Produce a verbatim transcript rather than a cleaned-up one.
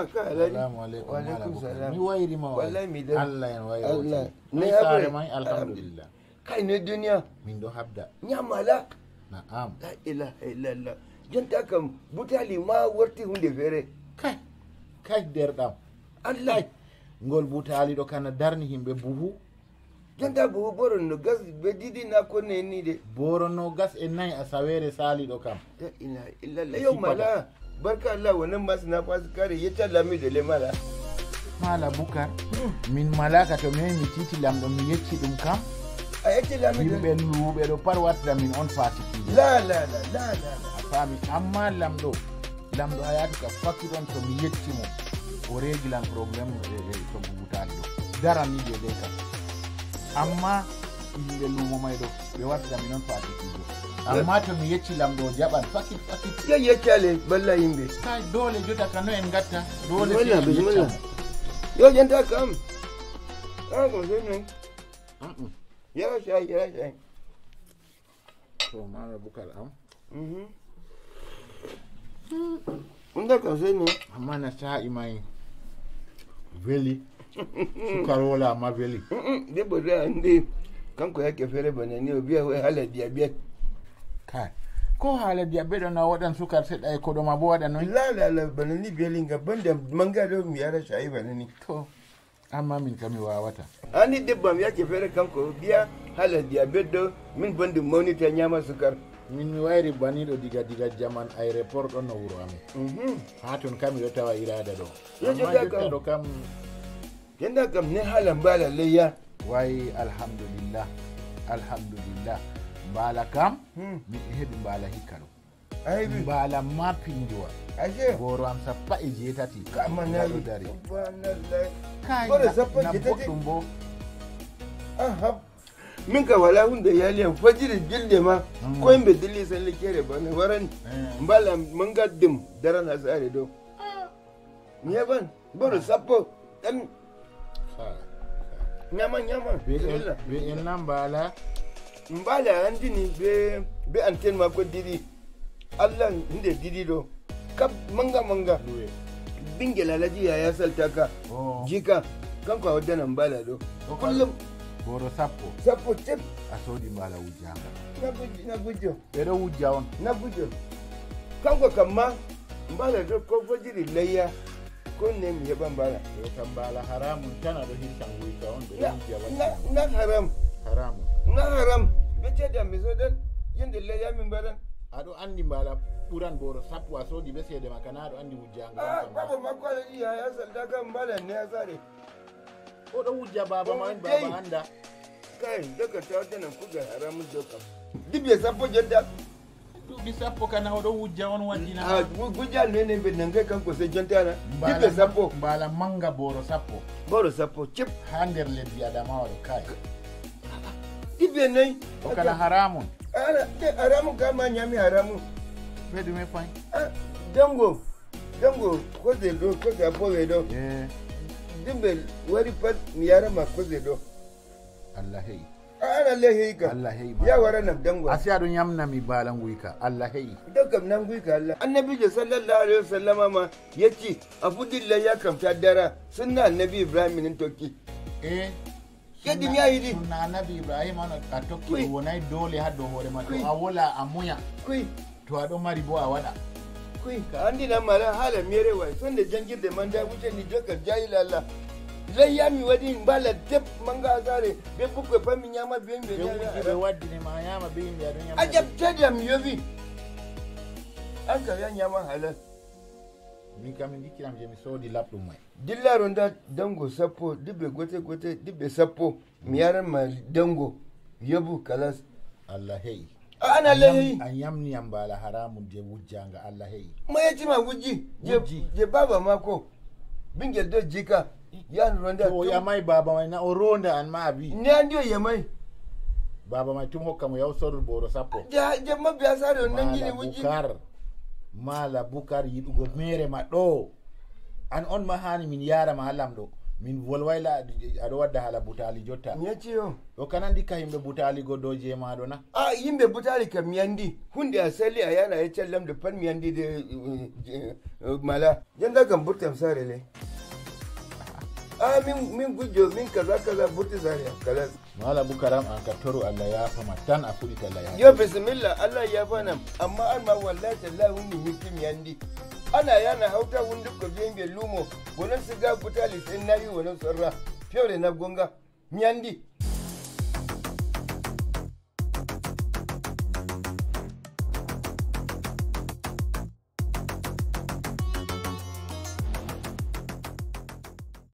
Ka alhaji. Salamu alaikum. Wa alaikum salam. Mi wayri ma. Wallahi mi dan. Allah en wayri. Allah. Ne saare mai alhamdulillah. Kai ne duniya. Min do habda. Nyamala. Na'am. La ilaha illallah. Jonta kam butali ma warti hunde fere. Kai. Kai derdam. Allah. Ngol butali do kana darni himbe buhu. Jonta buhu boro no gas be didi na konne ni de. Boro no gas e nay a sawere sali do kam. La ilaha illallah. Yo mala. Barka Allah, wannan masu na fasu kare ya talla mi da lemala. Mala bukar. Min malaka to me mi titi lamdo mi yecci dum kam. A yecci lamdo. Yimbe luube do par watta min on fatiki. La la la la la. Afami amma lamdo. Lamdo hayatu ka fakki don to mi yecci mo. O regilan problem e to butali do. Dara mi de de kam. Amma yimbe luumo mai do be watta min on fatiki do. Amma to mi yecci lamdo jaban fakki fakki. Ya yeccale balla yimbe. Kai dole jota kano en gatta dole. Bismillah bismillah. Yo janta kam. Ah ko sene. Ya shay ya shay. To mala bukar am. Mhm. Unda ka sene. Amma na sa'i mai. Veli. Sukarola ma veli. Debbo da ande kanko yake fere bana ni o biya wai hala diabet. Kai. Ko hala diabet on a wadan sukar sedda e kodo ma bo wada non. La la la bana ni veli nga banda manga do mi yara shayi bana ni. To. Amma min kam mi wawata. Ani debbo am yake fere kanko biya hala diabet do min bandi mawnita nyama sukar. Min mi wayri banido diga diga jaman aéroport don no wuro amin. Mhm. Ha ton kam mi do tawa irada do. Amma jotta do kam. Yanda kam ne hala mbala leya. Wai alhamdulillah. Alhamdulillah. Mbala kam. Hmm. Mi hebi mbala hikka do. Aybi. Mbala ma pindiwa. Aje. Goro am sappa e jeetati. Kama na dari. Subhanallah. Kai. Goro sappa jeetati. Bo. Aha. Min ka wala hunde yali am fajiri dilde ma. Mm. Ko yimbe dilli san le kere bana waran. Eh. Mbala manga dim darana sare do. Nyeban. Boro sappo. Em. Nyama nyama. Be en na mbala. Mbala andini be be anten ma ko didi. Allah nde didi do. Kap manga manga. Bingel alaji ya ya saltaka. Oh. Jika kanko a waddana mbala do. Kullum. Boro sappo. Sappo tep. A sodi mbala wujanga. Na gujjo na gujjo. Be do wujja on. Na gujjo. Kanko kamma mbala do ko fajiri layya. Ko ne mi heɓa mbala. Yo kam mbala haramun tan aɗo hirsa nguyka on ɓe ɗon jiya. Ngat haram. Haramun. Ngat haram. Ɓe cedda mi sodan yende layya mi mbaɗan. Aɗo anndi mbala ɓuran boro sappo a sodi ɓe seede ma kana aɗo anndi wujjanga. Ah babo makko aɗo yiya ya salda kam mbala ne asare. Oɗo wujja baba ma en baba annda. Kay doka tawtana kugal haramun doka. Dibye sappo jedda. Duuɓi sappo kana oɗo wujja on waddina. Ah, wujja nene ɓe nange kanko se jontana. Diɓɓe sappo. Mbala manga boro sappo. Boro sappo cip. Ha nder leddi adamawa ɗo kay. Diɓɓe nayi. O kana haramun. Ana te haramun kama nyami haramun. Ɓe ɗume fay? Ah, dango. Dango kose ɗo kose a powe ɗo. Eh. Dimɓe wari pat mi yarama kose ɗo. Allah heyi. An Allah heyi ka. Allah heyi ma. Ya wara nam dango. Asi aɗo nyamna mi bala nguy ka. Allah heyi. Dokam nan nguy ka Allah. Annabi je sallallahu alaihi wasallama ma yacci a fudilla ya kam ta dara sunna annabi Ibrahim nin tokki. Eh. Kedi mi ayidi. Sunna annabi Ibrahim on a tokki wonay dole ha do hore ma to a wola a muya. Kuy. To aɗo mari bo a waɗa. Kuy ka anndina mala haala mere way sonde janngirde man da wujani jokkal jahil allah. Layya mi waɗi mbala deb manga asare be bukkoy pat mi ñama be yimɓe. Ɓe wujji ɓe waddine ma ñama be yimɓe aɗo ñama. Ajab tadi am yowi. An kam ya ñama halal. Min kam min jikkiram je mi soodi laɓɗum may. Dillaro nda dango sappo dibbe gote gote dibbe sappo. Mi yaran ma dango yobu kalas. Allah heyi. An Allah heyi. A yamni yam mbala haramun je wujjanga Allah heyi. Ma yacci ma wujji je baba mako bingel do jika. Yan ronda to o yamai baba mai na o ronda an ma abi ne andi o yamai. Baba mai tum hokka mo yaw sorru boro sappo. Je mabbi asare on nangini wujji. Mala bukar yiɗugo mere ma ɗo. An on ma hani min yara ma lamɗo. Min volway la, aɗo wadda haala butaali jotta. Mi yecci yo. Ɗo kanandi ka yimɓe butaali go dow je maɗo na? A yimɓe butaali kam mi andi. Hunde a sali a yana e callamde pan mi andi de eh, eh, mala. Janda kam burtam sare le. A min min gujjo min kaza kaza burti sare am kalas. Mala bukaram an ka toru Allah yafama tan a fuɗi talla yafa. Yo bisimilla Allah yafanam amma an ma wallahi tallahi hunde mitti mi andi. Ana yana hauta hunde ko biyan lumo. Wonon siga butali sai nayi wonon sarra. Fewre na gonga. Mi andi.